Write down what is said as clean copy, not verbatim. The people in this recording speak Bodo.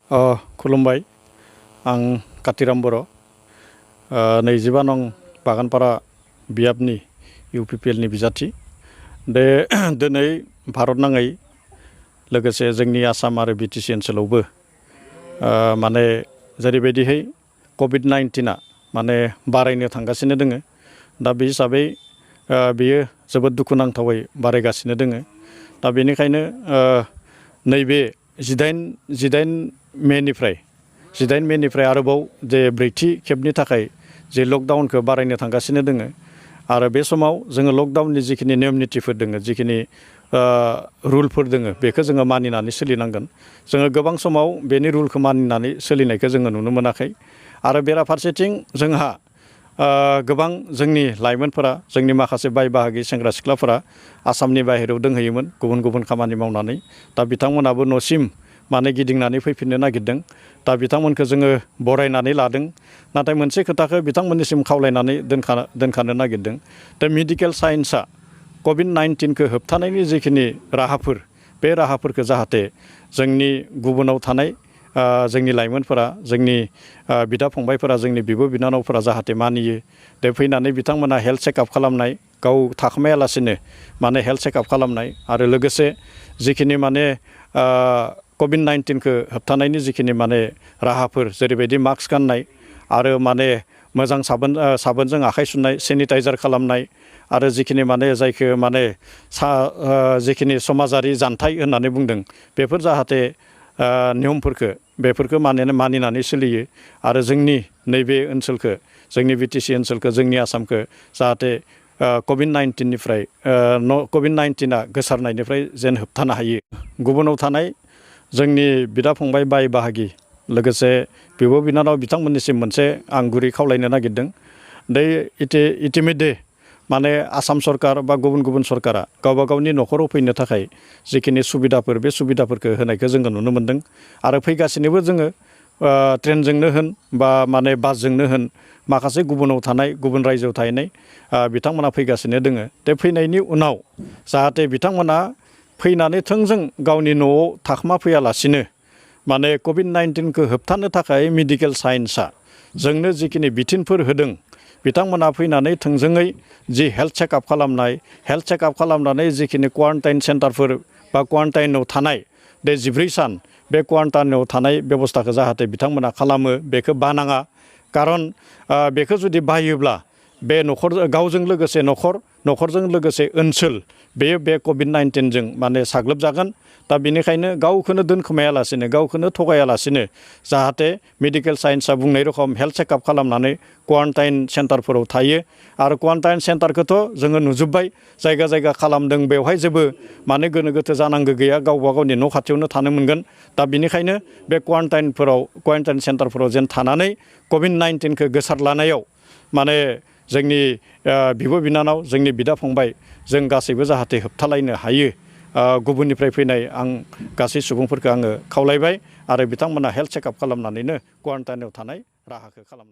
खुलुमबाय आं कातिराम बर' 25 नं बागानपारा बियाबनि इउपिपिएलनि बिजाथि दिनै भारत नाङै लोगोसे जोंनि आसाम आरो बिटिसि ओनसोलावबो माने जेरैबायदिहाय कभिड-19 माने बारायनो थांगासिनो दोङो दा बे हिसाबै बेयो जोबोद दुखुनांथावै बारायगासिनो दोङो दा बेनिखायनो नैबे 18 मेनिफ्राय आरोबाव जे ब्रैथि खेबनि थाखाय जे लकडाउनखौ बारायनो थांगासिनो दोङो आरो बे समाव जोङो लकडाउननि जिखिनि नेम नितिफोर दोङो जिखिनि रुलफोर दोङो बेखौ जोङो मानिनानै सोलिनांगोन जोङो गोबां समाव बेनि रुलखौ मानिनानै सोलिनायखौ जोङो नुनो मोनाखै आरो बेराफारसेथिं जोंहा गोबां जोंनि लाइमोनफोरा जोंनि माखासे बाय बाहागि सेंग्रा सिख्लाफोरा आसामनि बाहेरायाव दोंहैयोमोन गुबुन गुबुन खामानि मावनानै दा बिथांमोनाबो न'सिम माने गिदिंनानै फैफिननो नागिरदों दा बिथांमोनखौ जोङो बरायनानै लादों नाथाय मोनसे खोथाखौ बिथांमोननिसिम खावलायनानै दोनखानो नागिरदों दा मेडिकेल साइन्सआ कभिड-19खौ होबथानायनि जिखिनि राहाफोर बे राहाफोरखौ जाहाथे जोंनि गुबुनाव थानाय जोंनि लाइमोनफोरा जोंनि बिदा फंबायफोरा जोंनि बिब' बिनानावफोरा जाहाथे मानियो दे फैनानै बिथांमोना हेल्थ चेकआप खालामनाय गाव थाखोमायालासिनो माने हेल्थ चेकआप खालामनाय आरो लोगोसे जिखिनि माने कभिड-19खौ होबथानायनि जिखिनि माने राहाफोर जेरैबायदि मास्क गाननाय आरो माने मोजां साबोनजों आखाइ सुनाय सेनिटाइजार खालामनाय आरो जिखिनि माने जायखौ माने जिखिनि समाजारि जानथाय होननानै बुंदों बेफोर जाहाथे बेफोरखौ मानिनानै सोलियो आरो जोंनि नैबे ओनसोलखौ जोंनि बिटिसि ओनसोलखौ जोंनि आसामखौ जाहाथे कभिड-19आ गोसारनायनिफ्राय जेन होबथानो हायो गुबुनाव थानाय जोंनि बिदा फंबाय बाय बाहागि लोगोसे बिब' बिनानाव बिथांमोननिसिम मोनसे आं गुरै खावलायनो नागिरदों इतिमध्य माने आसाम सरकार बा गुबुन गुबुन सरकारा गावबा गावनि न'खराव फैनो थाखाय जिखिनि सुबिदाफोर बे सुबिदाफोरखौ होनायखौ जोङो नुनो मोन्दों आरो फैगासिनोबो जोङो ट्रेनजोंनो होन बा माने बासजोंनो होन माखासे गुबुनाव थानाय गुबुन रायजोआव थाहैनाय बिथांमोना फैगासिनो दोङो बे फैनायनि उनाव जाहाथे बिथांमोना फैनानै थोंजों गावनि न'आव थाखोमा फैयालासिनो माने कभिड-19खौ होबथानो थाखाय मेडिकेल साइन्सआ जोंनो जिखिनि बिथोनफोर होदों बिथांमोना फैनानै थोंजोङै जि हेल्थ चेकआप खालामनानै जिखिनि क्वारेन्टाइन सेन्टारफोर बा क्वारेन्टाइनाव थानाय बे 14 सान बे क्वारेन्टाइनाव थानाय बेबस्थाखौ जाहाथे बिथांमोना खालामो बेखौ बानाङा खारन बेखौ जुदि बायोब्ला बे गावजों लोगोसे न'खरजों लोगोसे ओनसोल बे कभिड-19जों माने साग्लोबजागोन दा बेनिखायनो गावखौनो दोनखोमायालासिनो गावखौनो थगायालासिनो जाहाथे मेडिकेल साइन्सआ बुंनाय रखम हेल्थ चेकआप खालामनानै क्वारेन्टाइन सेन्टारफोराव थायो आरो क्वारेन्टाइन सेन्टारखौथ' जोङो नुजोब्बाय जायगा जायगा खालामदों बेवहाय जेबो माने गोनो गोथो जानांगौ गैया गावबा गावनि न' खाथियावनो थानो मोनगोन दा बेनिखायनो बे क्वारेन्टाइन सेन्टारफोराव जेन थानानै कभिड-19खौ गोसारलानायाव माने जोंनि बिब' बिनानाव जोंनि बिदा फंबाय जों गासैबो जाहाथे होबथालायनो हायो गुबुननिफ्राय फैनाय आं गासै सुबुंफोरखौ आङो खावलायबाय आरो बिथांमोना हेल्थ चेकआप खालामनानैनो क्वारेन्टाइनाव थानाय राहाखौ खालामनांगौ